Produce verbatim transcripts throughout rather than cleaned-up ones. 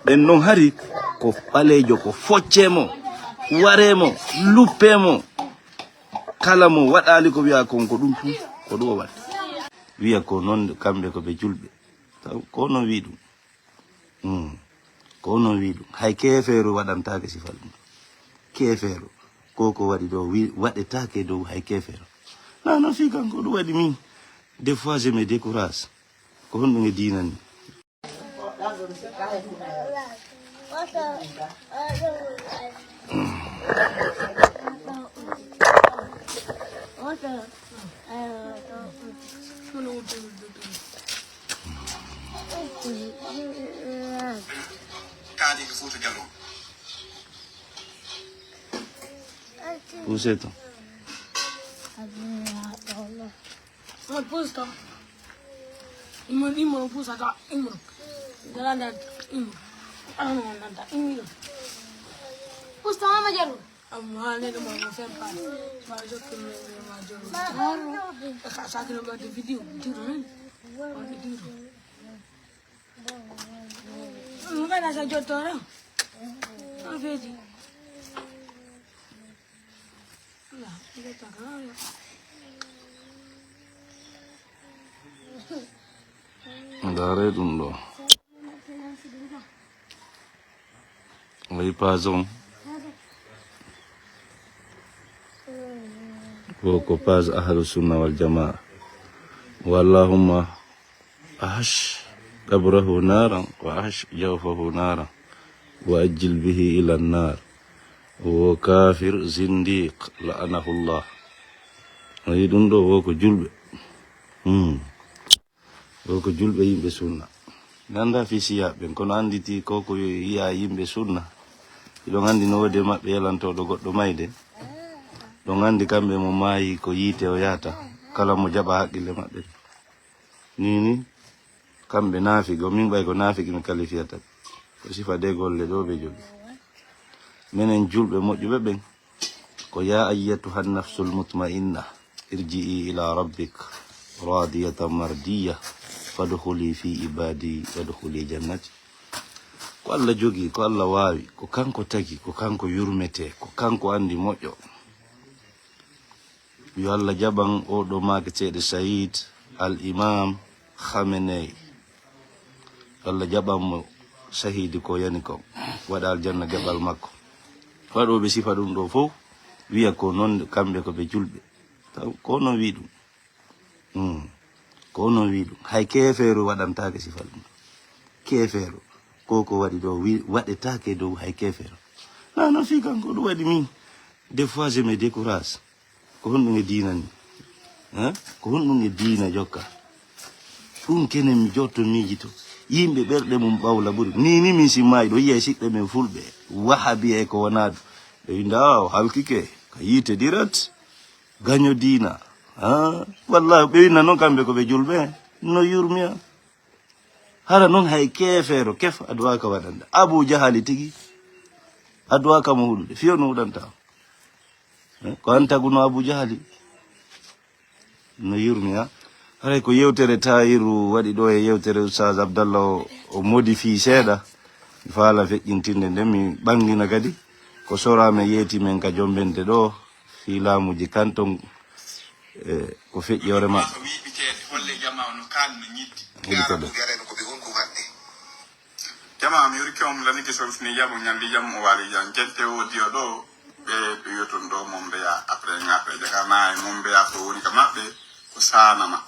Ɓen non hari ko ɓaleejo, ko foccee mo, waree mo, luppee mo. Kala mo waɗaali ko wiya kon ko ɗum tun, ko ɗum o waɗi. Wiya ko non kamɓe ko ɓe julɓe. Taw ko non wi ɗum. Hmm. Ko non wi ɗum. Hay keefeero waɗantaake sifal ɗum. Keefeero. Ko ko waɗi ɗo wi-, waɗetaake dow hay keefeero. Non, non, fii kanko ɗum waɗi min. Des fois, je me décourage. Ko honɗum e diina ni? Kaadi ko Fuuta Jallo. Puuse to. Mo puus to. Imo, imo puus ata imo. Dalanda imo. Ano nanta imo. Puus to mama jaru. Amma ne da mama sen pa. Ma jokin ne ma jaru. Ka sa kina ba de video. Video ne. Video. Mo kana sa jotoro. Mo fedi. Ndaaree ɗum ɗo. Wayi page on. Ko, ko page Ahlu Sunna wal Jamaa. Wallahumma أحش قبره نارا وأحش جوفه نارا وأجل به إلى النار. Wo kafir, zindiq, la'anahullah. A yi ɗum ɗo, wo ko julɓe. Hmm. Wo ko julɓe yimɓe sunna. Mi annda fii siya ɓen, kono annditi ko ko yiya yimɓe sunna. Hiɗon anndi no wode maɓɓe yalantooɗo goɗɗo mayde. Ɗon anndi kamɓe mo maayi ko yiite o yahata. Kala mo jaɓa haqqille maɓɓe. Ni ni, kamɓe naafiki, o min ɓay ko naafiki mi kalifiyata ɓe. Ko sifa de golle ɗo ɓe jogi. Menen julɓe moƴƴuɓe ɓen, ko ya ayyatuha nafsul mutma'inna, irji'i ila rabbik radiyatan mardiya, fadkhuli fi ibadi, wadkhuli jannati. Ko Allah jogi, ko Allah waawi, ko kanko tagi, ko kanko yurmete, ko kanko anndi moƴƴo. Yo Allah jaɓan oo ɗoo maake ceede Sayid Al Imam Khamenei. Yo Allah jaɓan mo sahiidi ko yani kon. Waɗa aljanna geɓal makko. Waɗooɓe sifa ɗum ɗoo fof, wiya ko noon kamɓe ko ɓe julɓe. Taw ko noon wi ɗum. Hmm. Ko noon wi ɗum. Hay keefeero waɗantaake sifal ɗum. Keefeero. Ko ko waɗi ɗo wi-, waɗetaake dow hay keefeero. Non, non, fii kanko ɗum waɗi min. Des fois, je me décourage. Ko honɗum e diina ni? Hein? Ko honɗum e diina jokka? Ɗum kenen mi jotto miijito. Yimɓe ɓerɗe mum ɓawla ɓuri. Ni, ni min si maayi ɗo yiya siɓɓe men fulɓe. Wahabiya e ko wonaa ɗum. Ɓe winda, "Ah, o halkike. Ka yiite direct." Gaño diina. Ah, wallahi, ɓe winna noon kamɓe ko ɓe julɓe. No yurmiya. Hara noon hay keefeero kef addu'a ka waɗanda. Abu Jahali tigi. Addu'a ka mo huɗude. Fiyo no huɗanta. Eh, ko an taguno Abu Jahali. No yurmiya. Haray ko yewtere Tayiru waɗi ɗo e yewtere Oustaz Abdallah o, o modifii seeɗa. Mi faala feƴƴintinde nden, mi ɓangina kadi. Ko sora men yeeti men ka jombente ɗo. Fii laamuuji kanton, e, ko feƴƴi hoore maɓɓe. Ko wiɓiteede, holle jamaa no kaan no ñiddi. Woni ko ɗo. Jamaa mi yurike on lanike so fini jam o ñalli jam o waali jam. Gente o diyo ɗo, ɓe, ɓe yoton ɗo mon mbeya. Après ngaɓe jaka na e mon mbeya ko woni ka maɓɓe, ko saanama.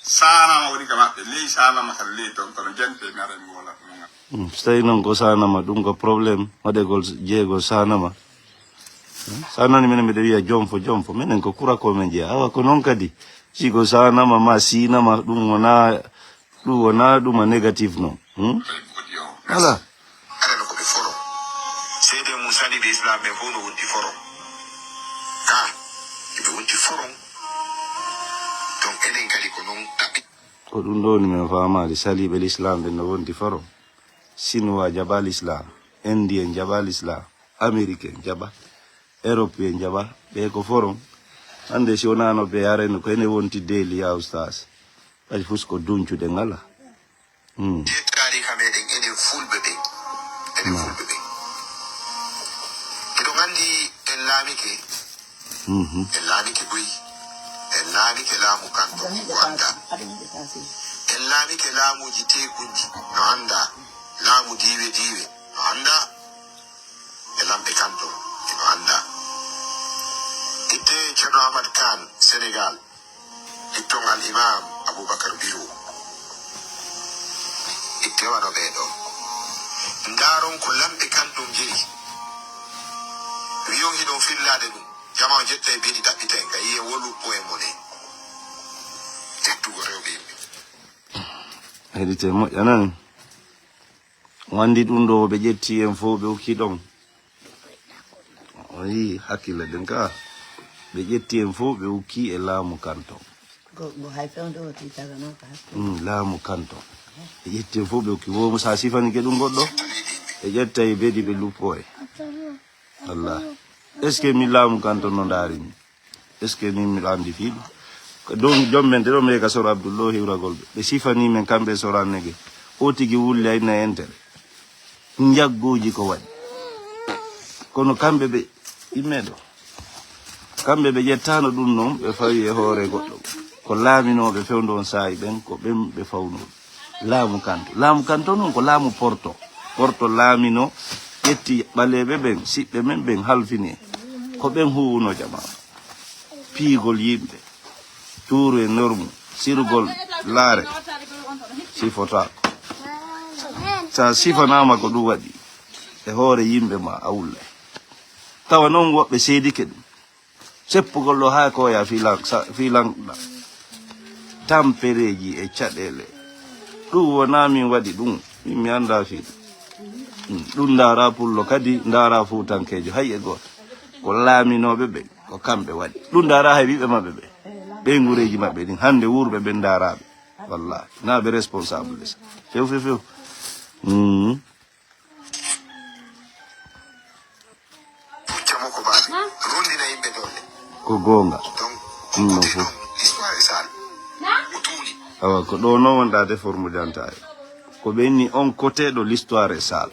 Saanama woni ka maɓɓe, ley saanama kan ley ton, kono gente mi aray mi woola ɗum. Hmm, so tawi noon ko saanama, ɗum ko problème, waɗegol jeego saanama. Hmm, sa nani minen mbiɗa wiya jonfo, jonfo, minen ko kura ko men jeeya. Awa ko noon kadi, si ko saanama ma siinama, ɗum wona, ɗum wona, ɗum a négatif noon. Hmm? Voilà. Aɗa no ko ɓe foron. Seede mum saliiɓe Islam ɓen fof no wonti foron. Ka, ɓe wonti foron. Donc enen kadi ko noon ɗaɓɓi. Ko ɗum ɗo woni men faamaade, saliiɓe Lislaam ɓen no wonti foron. Sinuwaa jaɓa Lislaam, Indien jaɓa Lislaam, Ameriken jaɓa, Eropien jaɓa, ɓe ko foron. Hannde si wonaano ɓe arayno ko ene wonti deeli ya ustaas. Kadi fus ko duñcude ngala. Hmm. Te taariika meɗen enen fulɓe ɓen, Fulɓe ɓen. Miɗo anndi en laamike, en laamike buy, en laamike laamu kanto, ko anndaa. En laamike laamuuji teekunji, no anndaa. Laamu diiwe diiwe, no anndaa. E lamɓe kanto, eno anndaa. Itte Ceerno Ahmad Kan, Senegal. Itton Al Imam Abubakar Biro. Itte wano ɓee ɗoo. Ndaaron ko lamɓe kanto njeyi. Wiyon hiɗon fillaade ɗum. Jama o jetta e beɗi ɗaɓɓita en ka yiye wolu poe mo ne. Ƴettugo rewɓe yimɓe. Heɗite moƴƴa nani. O anndi ɗum ɗo ɓe ƴetti en fof ɓe okki ɗon. O yii hakkille ɗen ka. Ɓe ƴetti en fof ɓe okki e laamu kanto. Go, go hay fewndo o titagano ka. Mm, laamu kanto. Ɓe ƴetti en fof ɓe okki. Wo sa sifanike ɗum goɗɗo. Ɓe ƴetta e beɗi ɓe luppo e. Allah. Est-ce que mi laamu kanto no ndaari mi? Est-ce que min miɗo anndi fii ɗum? Ko ɗum joom men ɗe ɗo meka soro Abdullah hiwragol ɓe. Ɓe sifanii men kamɓe soro annege. O tigi wulli ay na entere. Njaggooji ko waɗi. Kono kamɓe ɓe imme ɗo. Kamɓe ɓe ƴettaano ɗum noon, ɓe fawi e hoore goɗɗo. Ko laaminooɓe fewndo on saa'i ɓen, ko ɓen ɓe fawnoo. Laamu kanto. Laamu kanto noon ko laamu Porto. Porto laamino, ƴetti ɓaleeɓe ɓen, siɓɓe men ɓen halfini. Ko ɓen huwuno jama. Piigol yimɓe. Tuuru e normu. Sirugol laare. Sifotaako. Sa sifanaama ko ɗum waɗi. E hoore yimɓe ma a wullay. Tawa noon woɓɓe seedike ɗum. Seppugol ɗo haa ko ya filan, sa-, filan tampereeji e caɗeele. Ɗum wonaa min waɗi ɗum. Min mi anndaa fii ɗum. Hmm. Ɗum ndaaraa pullo kadi, ndaaraa fuutankeejo, hay e gooto. Ko laaminooɓe ɓe, ko kamɓe waɗi. Ɗum ndaaraa hay ɓiɓɓe maɓɓe ɓe. Ɓeynguureeji maɓɓe ɗin, hannde wuurɓe ɓe ndaraaɓe. Wallaahi. Naa ɓe responsable de sa. Few, few, few. Hmm. Pucca mo ko baaɓe. Rondina yimɓe doole. Ko goonga. Donc, ɗum no fof. Histoire e sal. Ko tuuni. Awa, ko ɗo noon wonɗa déforme jantaare. Ko ɓe inni on côté ɗo l'histoire e sal.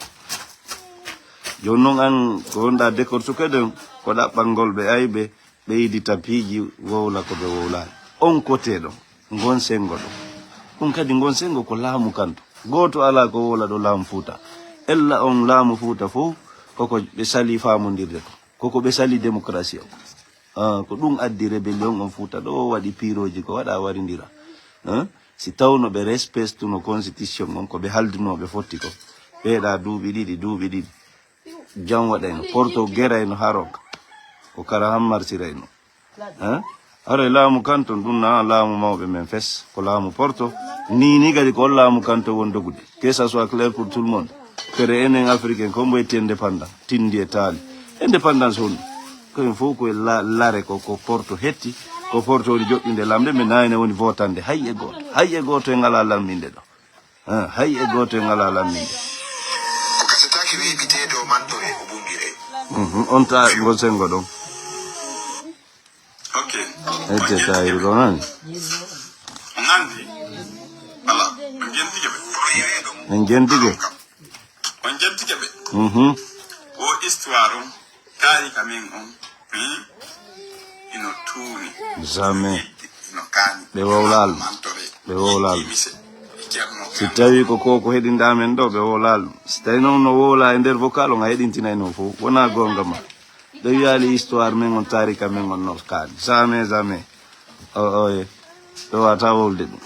Jooni noon an ko wonɗa décortiquer ɗen, ko ɗaɓɓangol ɓe ayɓe, ɓeydita piiji, wowla ko ɓe wowlaani. On côté ɗo, ngon senngo ɗo. Ɗum kadi ngon senngo ko laamu kanto. Gooto alaa ko wowla ɗo laamu Fuuta. Ella on laamu Fuuta fof, koko ɓe sali faamondirde ko. Koko ɓe sali démocratie o. Ah, ko ɗum addi rébellion on Fuuta ɗo waɗi piirooji ko waɗa warindira. Ah, si tawno ɓe respectuno constitution on, ko ɓe haldunoo ɓe fotti ko. Ɓeeɗa duuɓi ɗiɗi, duuɓi ɗiɗi. Jam waɗayno, Porto gerayno haa ronka. Ko kara hammarsirayno. Hein? Haray laamu kanton ɗum na laamu mawɓe men fes, ko laamu Porto. Ni, ni kadi ko on laamu kanto won dogude. Que ça soit clair pour tout le monde. Kere enen Africain, ko mbo etti indépendant, tindi e taali. Indépendance honɗum? Ko en fof ko e la-, lare ko, ko Porto hetti, ko Porto woni joɗɗinde lamde, ɓe nayi ne woni votande. Hay e gooto, hay e gooto en alaa lamminde ɗo. Ah, hay e gooto en alaa lamminde. Ko gasataake weeɓiteede o mantore o bummbire. Mhm, on ta ngol senngo ɗon. Ok. Hedde tawiru ɗo nani. On anndi? Voilà. On jentike ɓe. En jentike. On jentike ɓe. Mhm. O histoire on. Taarika men on, hmm, ino tuuni. Jamais. Ino kaani. Ɓe wowlaali. Mantore. Ɓe wowlaali. Mise. Ceerno. Si tawi ko ko, ko heɗinɗa men ɗo, ɓe wowlaali. Si tawi noon no wowla e nder vocal on, a heɗintinayno fof. Wona goonga ma. Ɓe wiyaali histoire men on, taarika men on no kaani. Jamais, jamais. O, o, e. Ɓe wata wowlde ɗum.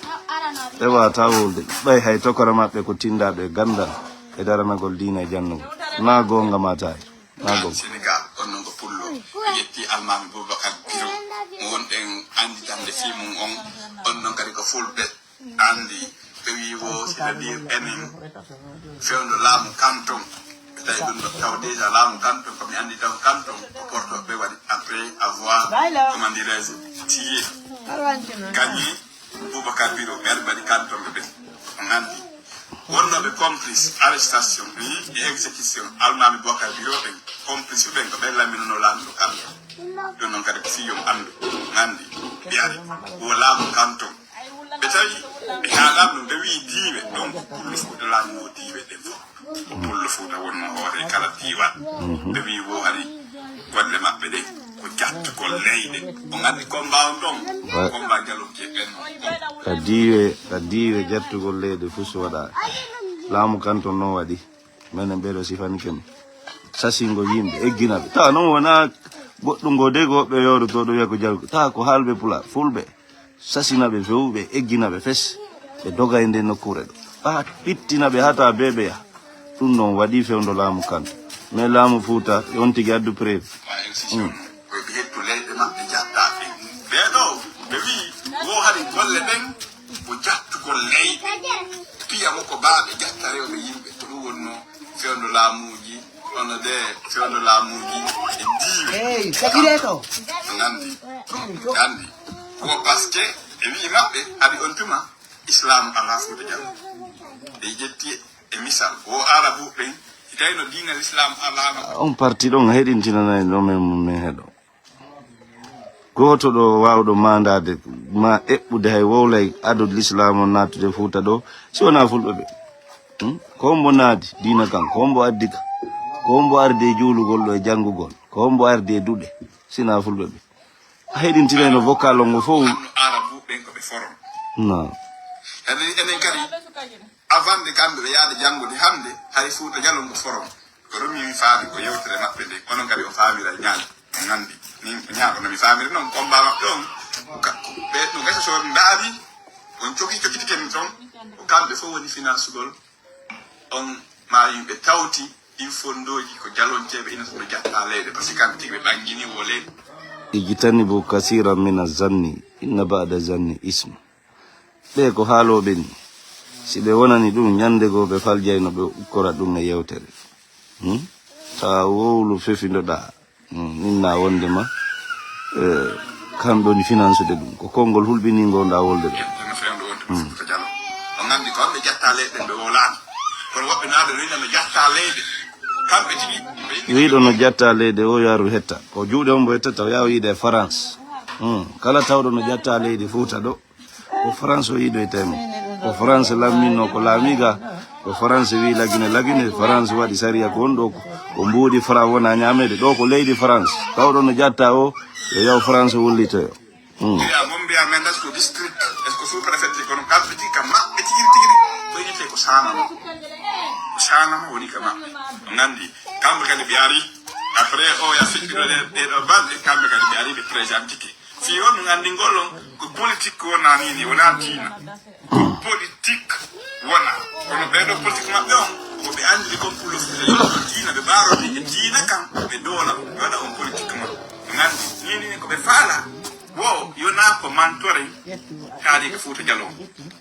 Ɓe wata wowlde ɗum. Ɓay hay tokora maɓɓe ko tindaɗo e gandal e daranagol diina e jannugol. Na goonga ma tawi. Na goonga. Sénégal, on non ko pullo. Yetti Almaami Boubacar Biro. Mo wonɗen annditande fii mum on. On non kadi ko fulɓe. Anndi, ɓe wii wo, c'est-à-dire enen fewndo laamu kanton, ɓe tawi ɗum ɗo, taw déjà laamu kanton, ko mi anndi taw kanton, ko Porto ɓe waɗi, après avoir, comment dirais-je, tué, gagné, Boubacar Biro, ɓen mbaɗi kanton ɓe ɓen, on anndi. Wonnooɓe complice, arrestation, e exécution, Almaami Boubacar Biro ɓen, complice ɓen, ko ɓen lamminono laamu ɗo kanton. Ɗum noon kadi ko fii yo on anndu, on anndi, ɓe ari, wo laamu kanton. Ɓe tawi, ɓe haalan ɗum, ɓe wi'i diiwe, donc pullo Fuuta laamnoo diiwe ɗen fof. Ko pullo Fuuta wonnoo hoore. Kala piiwal. Ɓe wii wo hari golle maɓɓe ɗe ko jattugol leyɗe. On anndi combat on ɗon, combat jalonke ɓen. Ka diiwe, ka diiwe jattugol leyɗe fuu so waɗa. Laamu kan ton non waɗi. Menen ɓeɗo sifani ken. Sasingo yimɓe, eggina ɓe. Tawa non wona goɗɗum ngo de ko ɓe yooɗoto ɗo wiya ko jaru. Tawa ko haalɓe pulaar, fulɓe. Sasina ɓe few, ɓe eggina ɓe fes. Ɓe doga e nden nokkuure ɗo. Ɓa ɓittina ɓe hata beeɓe yaha. Ɗum non waɗi fewndo laamu kan. Mais laamu Fuuta, on tigi addu preuve. Ɓe hettu leyɗe maɓɓe jatta ɓe. Ɓee ɗo, ɓe wii, wo hari golle ɗen, ko jattugol leyɗe. Piya mo ko baaɓe jatta rewɓe yimɓe. Ko ɗum wonno fewndo laamuuji, hono de fewndo laamuuji e diiwe. Hey, sakireto. Nandi. Nandi. Ko parce que ɓe wii maɓɓe, hari on tuma, Islam alaa Fuuta Jallo. Ɓe ƴetti e misal, wo Arabu ɓen, si tawi no diina Islam alaano. On parti ɗon heɗintinanay no men, men heɗo. Gooto ɗo waawɗo maandaade ma eɓɓude hay wowlay ado Lislaam on naatude Fuuta ɗo, si wonaa Fulɓe ɓe. Hmm? Ko hombo naadi diina kan, ko hombo addi ka, ko hombo ardi e juulugol ɗo e janngugol, ko hombo ardi e duɗe, si wonaa Fulɓe ɓe. A heɗintinay no vocal on ngo fow. Anno Arabu ɓen ko ɓe forom. Non. Enen, enen kadi, avant de kamɓe ɓe yaade janngude hannde, hari Fuuta Jallo ngo forom. Kono min faami ko yewtere maɓɓe nde, onon kadi on faamira ñaande, on nganndi. Min ko ñaako no mi faamiri noon, combat maɓɓe on, ko ka-, ko ɓe, no gasa so on ndaari, on coki, cokitike min toon, ko kamɓe fof woni finansugol on, ma yimɓe tawti ɗin fonndooji, ko jalonceeɓe ina suno jatta leyɗe, parce que kamɓe tigi ɓe ɓanngini wo leyɗe. Ijtanibu kasiran mina zanni, inna ba'da zanni ism. Ɓe ko haalooɓe ni. Si ɓe wonani ɗum, ñande goo ɓe faljayno ɓe ukkora ɗum e yewtere. Hmm? Tawa wowlu fefindoɗaa. Hmm, min na wonde ma, eh, kamɓe woni finansude ɗum. Ko konngol hulɓiniingol nda wolde ɗo. Kono fewndo wonde ko Fuuta Jallo. On nganndi ko kamɓe jatta leyɗe ɓe wowlaani. Kono woɓɓe naaɓe wiino no jatta leyɗe. Kamɓe tigi, ɓe inni wiiɗo no jatta leyɗe, o yo aru hetta. Ko juuɗe hombo hettata, o yaha o yiida e France. Hmm, kala tawɗo no jatta leydi Fuuta ɗo. Ko France o yiidoyta e mum. Ko France lamminno ko laamiga. Ko France wi lagine lagine. France waɗi sariya ko won ɗo ko, ko mbuuɗi Fra wona ñaamede. Ɗo ko leydi France. Tawɗo no jatta o, yo yaw France wullitoyo. Hmm. Mbiya mon mbiya men das ko district, est-ce que sous-préfecture kono kamɓe ti ka maɓɓe tigi tigi. Ko inite ko sanama. Ko sanama woni ka maɓɓe. On nganndi, kamɓe kadi ɓe ari. Après o ya feƴƴuno ɗe, ɗe ɗo balɗe, kamɓe kadi ɓe ari ɓe présentike. Fii on ɗum anndingol on ko politique wona ni, ni wona diina. Ko politique wona. Kono ɓee ɗo politique maɓɓe on, ko ɓe anndi kon pour le fulla. Diina ɓe mbaarode e diina kan, ɓe doola, ɓe waɗa on politique maɓɓe. Ɓe nganndi, ni, ni, ni ko ɓe faala. Wo, yona ko mantore, kaali ko Fuuta Jallo.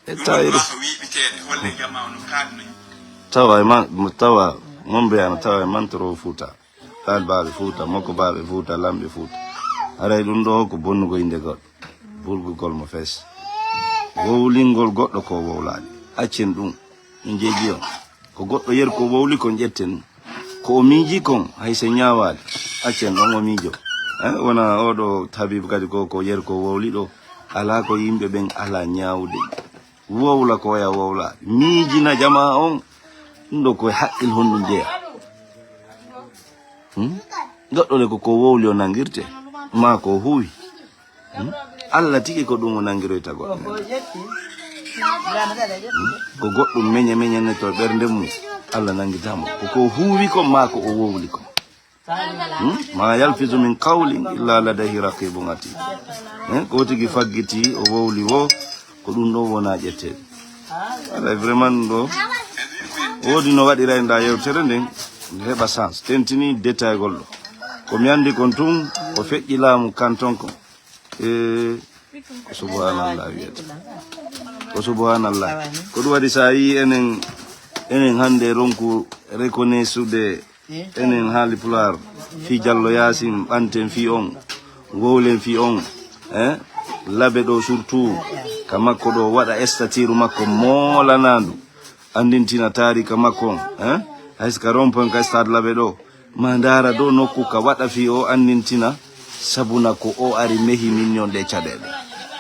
E ɗum tawi ɗum ɗo ko wiiɓiteede, holle jama on no kaali no. Tawa e man, tawa, mon mbiyano tawa e mantoro Fuuta. Taalibaaɓe Fuuta, Mokobaaɓe Fuuta, Lamɓe Fuuta. Haray ɗum ɗo ko bonnugol innde goɗɗo, burgugol mo fees. Wowlingol goɗɗo ko wowlaani. Accen ɗum. Min njeeji on. Ko goɗɗo yeri ko wowli kon ƴetten. Ko o miiji kon, hay so ñaawaali. Accen ɗon o miijo. Eh, wona oɗo Habibu kadi ko, ko yeri ko wowli ɗo. Alaa ko yimɓe ɓen alaa ñaawde. Wowla ko waya wowla. Miijina jamaa on. Ɗum ɗo koye haqqil honɗum jeya. Hmm? Goɗɗo le ko ko wowli o nangirte. Ma ko huwi. Hmm? Allah tigi ko ɗum o nangiroyta goɗɗo. Hmm? Ko goɗɗum meñe meñe ne to ɓernde mum. Allah nangirta mo. Ko ko huwi ko ma ko o wowli ko. Hmm? Ma yalfizu min qawlin illa ladayhi raqibun atid. Eh, ko tigi faggiti o wowli wo, ko ɗum ɗon wona ƴetteede. Alay vraiment ɗum ɗo, woodi no waɗira e nda yewtere nden, nde heɓa sens. Tentini détail gol ɗo. Ko mi anndi kon tun, ko feƴƴi laamu kanton kon. E, ko subhanallah wiyete. Ko subhanallah. Ko ɗum waɗi sa yi enen, enen hannde ronku reconnaissude enen haali pulaar, fii Jallo Yaasin, ɓanten fii on, wowlen fii on, eh? Labe ɗo surtout, ka makko ɗo waɗa estatiru makko moolanandu, anndintina taarika makko on, eh? Hay si ka rond-point ka stade Labe ɗo, ma ndaara ɗo nokku ka waɗa fii o anndintina, sabuna ko o ari mehi min yon ɗe caɗeele.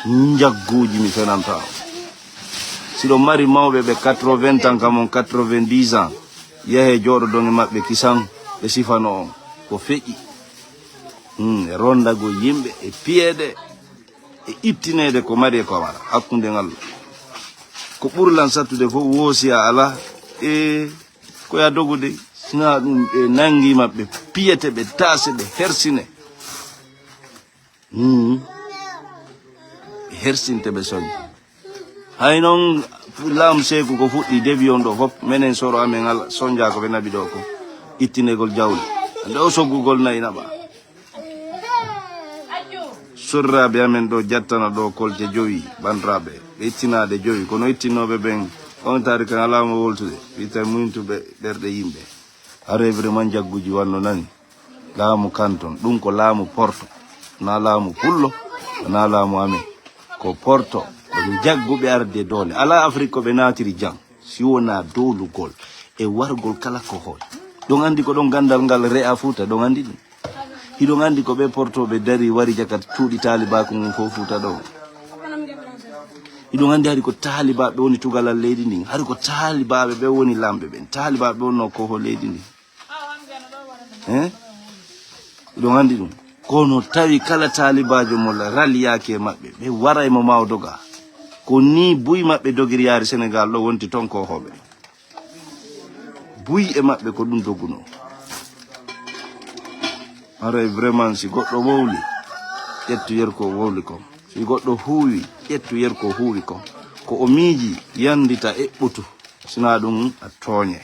Njagguuji mi fenanta on. Siɗo mari mawɓe ɓe quatre-vingts ans, kam on quatre-vingt-dix ans, Yahee jooɗodon e maɓɓe kisan, ɓe sifano on ko feƴƴi. Hmm, e rondagol yimɓe, e piyeede, e ittineede ko mari e ko wala hakkunde ngal. Ko ɓuri lan sattude fof, woosi a alaa, e ko ya dogude, sinaa ɗum ɓe nangi maɓɓe, piyete, ɓe taase, ɓe hersine. Hmm. Ɓe hersinte, ɓe soñi. Hay noon, laamu Seeku ko fuɗɗi, debi on ɗo fof, menen soro amen ala, sonja ko ɓe naɓi ɗo ko ittinegol jawle. Nde o soggugol nayi naɓa. Sorraaɓe amen ɗo jattana ɗo kolte jowi, bandiraaɓe, ɓe ittinaade jowi, kono ittinnooɓe ɓen, on taari kan alaa mo woltude, wiyta muñtuɓe ɓerɗe yimɓe. Haray vraiment jagguji wanno nani. Laamu kanton, ɗum ko laamu Porto, na laamu Pullo, na laamu amen. Ko Porto, ko ɓe jagguɓe arde doole. Alaa Afrik ko ɓe naatiri jam, si wonaa doolugol e wargol kala ko hoy. Ɗon anndi ko ɗon ganndal ngal re'a Fuuta, ɗon anndi ɗum. Hiɗon anndi ko ɓe Porto ɓe dari wari jaka cuuɗi taalibaaku ngun fof Fuuta ɗo. Hiɗon anndi hari ko taalibaaɓe woni tugalal leydi ndin, hari ko taalibaaɓe ɓe woni lamɓe ɓen, taalibaaɓe wonno koho leydi ndin. Eh? Hiɗon anndi ɗum. Kono tawi kala taalibaajo mo la-, raliyaaki e maɓɓe, ɓe waray mo maaw doga. Ko ni buy maɓɓe dogiri yaari Senegal ɗo wonti ton ko hoɓe. Buy e maɓɓe ko ɗum dogunoo. Haray vraiment si goɗɗo wowli, ƴettu yer ko wowli kon. Si goɗɗo huuwi, ƴettu yer ko huuwi kon. Ko o miiji, yandita eɓɓotu. Sinaa ɗum a tooñe.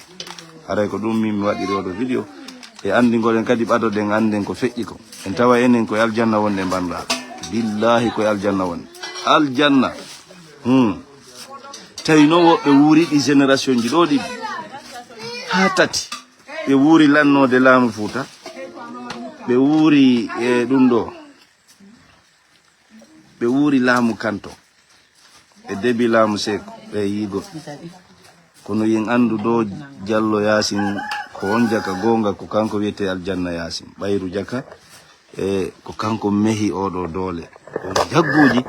Haray ko ɗum min mi waɗiri oɗo vidéo. E anndingol en kadi ɓadoɗen annden ko feƴƴi kon. En tawa enen koye aljanna wonɗen bandiraaɓe. Billaahi koye aljanna wonɗen. Aljanna. Hmm. Tawi noon woɓɓe wuuri ɗi génération ji ɗo ɗiɗi. Haa tati. Ɓe wuuri lannoode laamu Fuuta. Ɓe wuuri e ɗum ɗo. Ɓe wuuri laamu kanto. E debi laamu Seeku. Ɓe yiigo. Kono yen anndu ɗo Jallo Yaasin ko on jaka goonga, ko kanko wiyetee Aljanna Yaasin. Ɓayru jaka, e ko kanko mehi oɗo doole. O jagguuji,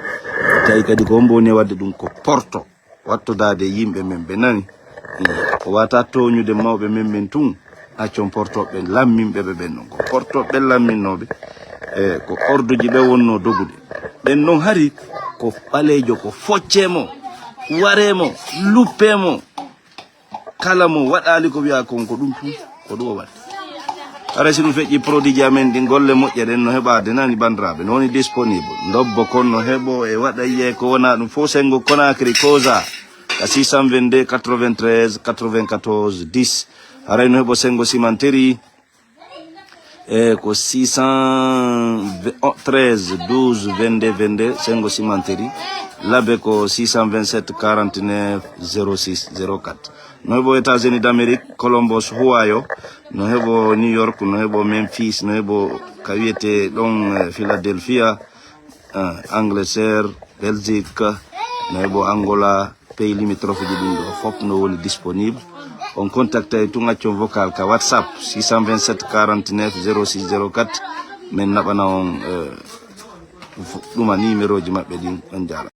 tawi kadi ko on mboni waɗde ɗum ko Porto. Wattodaade yimɓe men ɓe nani. O wata tooñude mawɓe men ɓen tun. Accon Portoɓe lamminɓe ɓe ɓen non. Ko Portoɓe lamminnooɓe. E ko orduji ɓe wonno dogude. Ɓen non hari ko ɓaleejo, ko foccee mo, waree mo, luppee mo. Kala mo waɗaali ko wiya kon ko ɗum tun, ko ɗum o waɗi. Hara si ɗum feƴƴi produit ji amen ɗin, golle moƴƴe ɗen no heɓaade nani bandiraaɓe, no woni disponible. Ndobbo kon no heɓo e waɗa yiye ko wona ɗum fof, sengo Conakry, Koza, ka six cent vingt-deux quatre-vingt-treize quatre-vingt-quatorze dix. Haray no heɓo sengo cimenterie, e ko six cent treize douze vingt-deux vingt-deux, sengo cimenterie. Labe ko six cent vingt-sept quarante-neuf zéro six zéro quatre. No heɓo États-Unis d'Amérique, Columbus, Ohio. No heɓo New York, no heɓo Memphis, no heɓo ka wiyetee ɗon, eh, Philadelphia, eh, Angleterre, Belgique, no heɓo Angola, pays limitrophe ji ɗum ɗo fof no woni disponible. On contacte ay tun, accon vocal ka WhatsApp six cent vingt-sept quarante-neuf zéro six zéro quatre. Min naɓana on, eh, fo-, ɗuma numéro ji maɓɓe ɗin. On jaaraama.